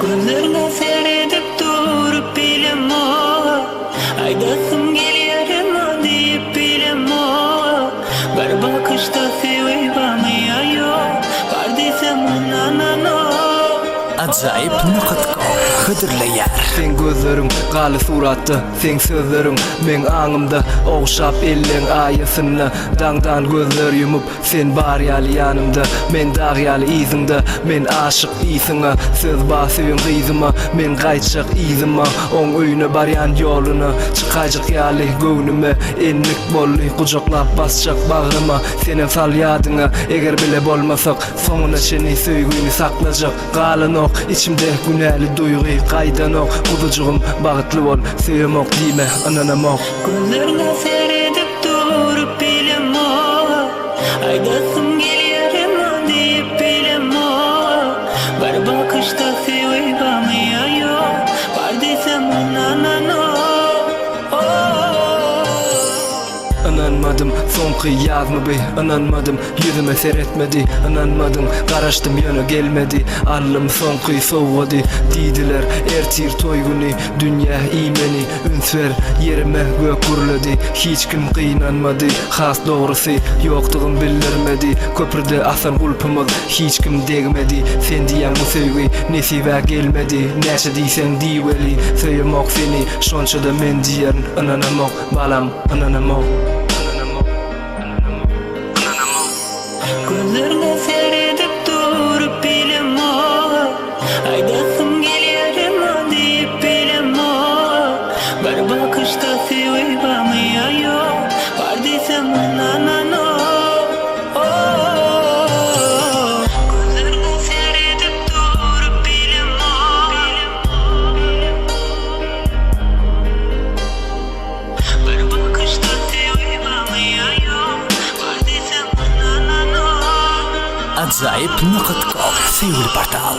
Gözlerňe seredip durup bilemok Aýdasym gelýär emma diýip bilemok Bir bakyşda söýgi barmy ýa ýok Bar diýsem ynananok. Ajaýyp nokat kom hödürleýär. Seň gözleriň galy suratda Seň sözleriň meň aňymda Ogşap elleň aýasynda Daňdan gözler ýumup Sen bar ýaly ýanymda Men dag ýaly yzyňda Men aşyk ysyňa Söz bar söýen gyzyma Men gaýtjak yzyma Oň öýüne barýan ýoluna Çykaýjak ýaly göwnüme Endik boldy gujaklap basjak bagryma Senem sal ýadyňa Eger bile bolmasak Soňuna çenli söýgüni saklajak Galanok içimde günäli duýgy Gaýdanok guzujygym bagtly bol Söýemok diýme ynanamok. Gözlerňe seredip durup bilemok Aýdasym gelýär emma diýip bilemok Bir bakyşda söýgi barmy ýa ýok Bar diýsem ynananok Oh. Ynanmadym soňky ýazmy bi Ynanmadym ýüzüme seretmedi Ynanmadyň garaşdym ýöne gelmedi Aldym soňky sowgady Diýdiler ertir toý güni Dünýä iýmeni üns ber ýerime gök gürledi Hiç kim gynanmady has dogrusy Ýokdugym bildirmedi Köprüde asan gulpumyz hiç kim degmedi Sen diýýäň bu söýgi nesibä gelmedi Näçe diýseň diý weli söýemok seni Şonça-da men diýerin ynanamok Balam, ynanamok, ynanamok, ynanamok, ynanamok. Gözlerňe seredip durup bilemok Aýdasym gelýär emma diýip bilemok Bir bakyşda söýgi barmy ýa ýok Bar diýsem ynananok Oh. Gözlerňe seredip durup bilemok. Bir bakyşda söýgi barmy ýa ýok Bar diýsem ynananok. Ajaýyp nokat kom söýgüli portal.